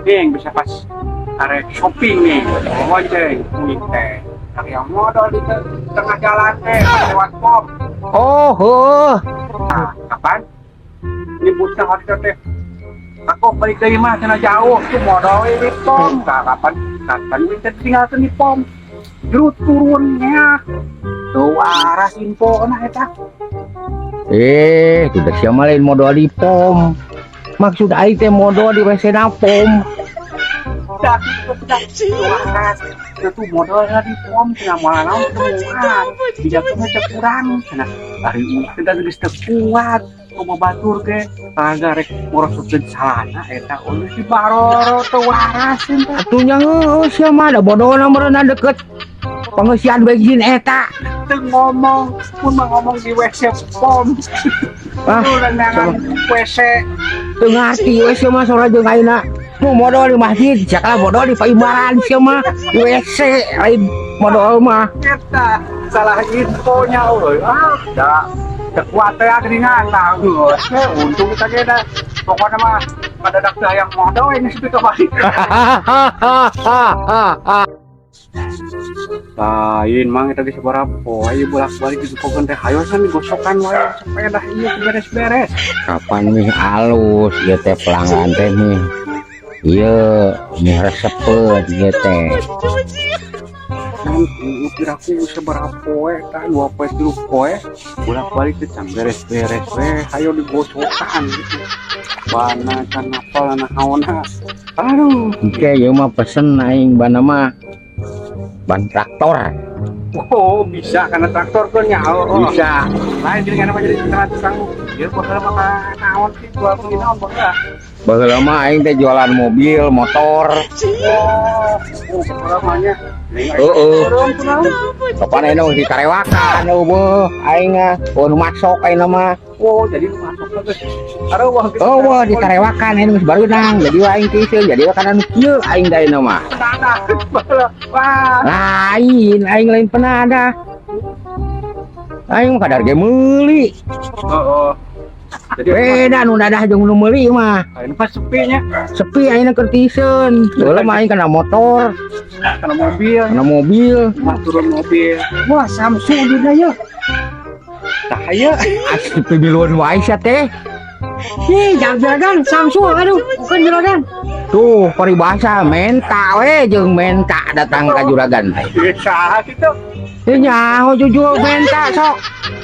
Nih bisa pas arek shopping nih, bonceng uing teh. Yang modol di tengah jalan teh lewat pom. Oh, heuh. Nah, kapan? Nyebutna harita teh. Aku balik dari mah cenah jauh tuh modol di pom. Nah, kapan? Kapan uing teh tinggalkeun di pom. Terus turunnya. Tuh arah info nah eta. Eh, sudah sia mah lain modol di pom. Maksud aing teh modol di WC na pom. Dah, dah, waras. Itu modalnya di pom cenah moal naon temuan. Tidak tuh teu kurang cenah. Ari uing teh da geus teu kuat. Kumaha batur ge kagak rek ngorosotkeun salana eta euy di baroro teu waras teh. Atuh nya heueuh sia mah da bodolna meureunna deket pengisian bensin eta. Teu ngomong, pun mah ngomong di WC pom. Ah, Urang neangan WC. Teu ngarti we sia mah sora jeung ayeuna. Nu modol di masjid, cakala modol di paimbaran sia mah di WC lain modol mah. Eta salah infonya euy. Ah, da teu kuat teh geuningan tah geus we untung kita ge da. Pokoknya mah pada dak teu hayang modol ini sepi balik. Lain mang eta geus sabaraha poe ieu bolak-balik digepokeun teh hayo san digosokan wae sepeda ieu beres-beres. Kapan mih alus ieu teh pelanggan teh mih. Ieu mih resepeun ieu teh. Kan piraku sabaraha poe tah 2 poe 3 poe bolak-balik teh can beres-beres we hayo digosokan gitu. Bana can napal naonna. Aduh. Oke, ieu mah pesen aing bana mah ban traktor. Oh, bisa karena traktor kan ya. Oh, oh. Bisa. Lain jadi apa jadi tukang ieu baheula mah naon sih jual beli naon baheula. Baheula mah aing teh jualan mobil, motor. Oh, oh baheula mah nya. Heeh. Kapan ayeuna di karewakan eueuh aing mah oh nu masok ayeuna mah. Oh, jadi nu masuk geus. Aduh, wah geus. Oh, wah di karewakan ayeuna geus bareunang. Jadi we aing tiiseun, jadi we kana nu kieu aing da ayeuna mah. Penadah. Baheula. Wah. Lain, aing lain penadah. Aing mah kadar ge meuli. Heeh. Jadi Beda nu dadah jeung nu meuli mah. ayeuna pas sepi nya, Sepi ayeuna keur tiiseun. Baheula mah aing kana motor, kana mobil, kana mobil. Mah turun mobil. Wah, Samsu juga ya. Tah ieu. Asli pemiluan wae sia teh. Nih, jangan juragan, Samsu aduh, bukan juragan. Tuh, paribasa menta we jeung menta datang ka juragan teh. Saha kitu? Teu nyaho jujur menta sok.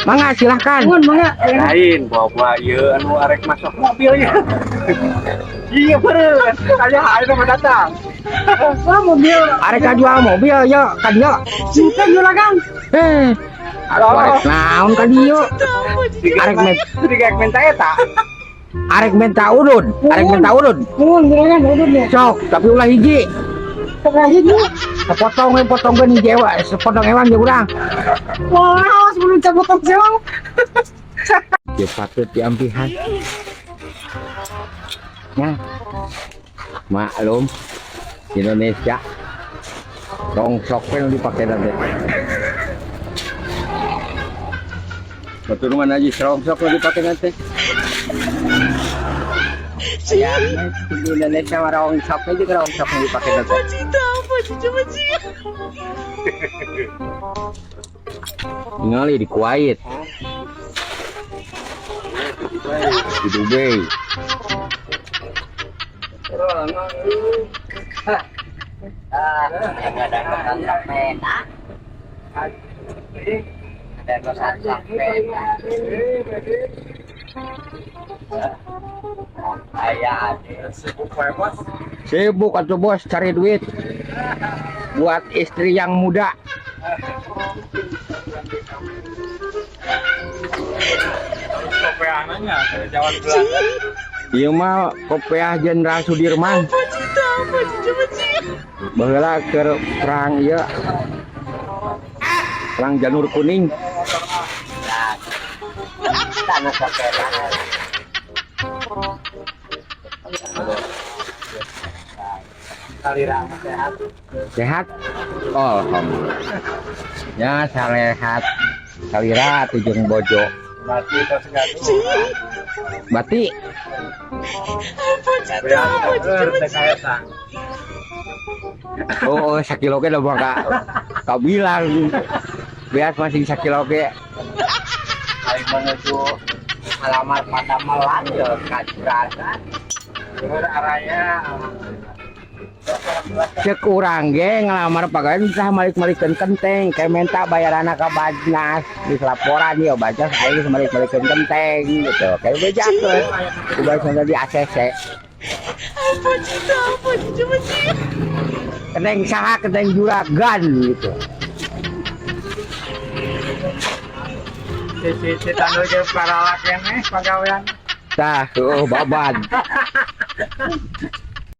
Mangga silahkan. Nuhun, mangga. Lain bawa ieu anu arek masuk mobil ya. Iya beureun. Aya ayeuna mah datang. Wah, mobil. Arek kajual mobil yo ka dieu. Cinta juragan. Eh, atuh arek naon ka dieu? Arek Arek minta eta. Arek minta udud, arek minta udud. Nuhun juragan, udud ya. Sok, tapi ulah hiji. Pokoknya hiji. Sepotong we potongkeun hiji ewa, sepotong ewang jeung urang. Wah, sebelum cabut sewang. Ya patut diampihan. Ya. Maklum Indonesia rongsok we nu dipake teh. Batur mah najis rongsok nu dipake teh. Ya, di Indonesia mah rongsok we juga rongsok nu dipake teh. Ningali di Kuwait. Di Dubai. Sibuk atau bos cari duit buat istri yang muda. Ieu mah kopiah Jenderal Sudirman. Baheula keur perang ieu. Perang Janur Kuning. Sehat? Alhamdulillah. Ya salehat. Salira tuh jeung bojo. Bati tos gaduh. Bati. Beas teh ka eta. Oh, sakilo ge loba ka kabilang. Beas masih sakilo ge. Aing menuju Alamar padamelan ya kacuratan. Luhur araya. Cek urang ge ngelamar pagawean tah malik-malikeun kenteng, kayak minta bayaranna ka Baznas di laporan ya Baznas aing geus malik-malikeun kenteng gitu. Kayak bejakeun. Ku Baznas di ACC. Kenteng saha, kenteng juragan gitu. Si si si tanu ge parala keneh pagawean. Tah, oh babad.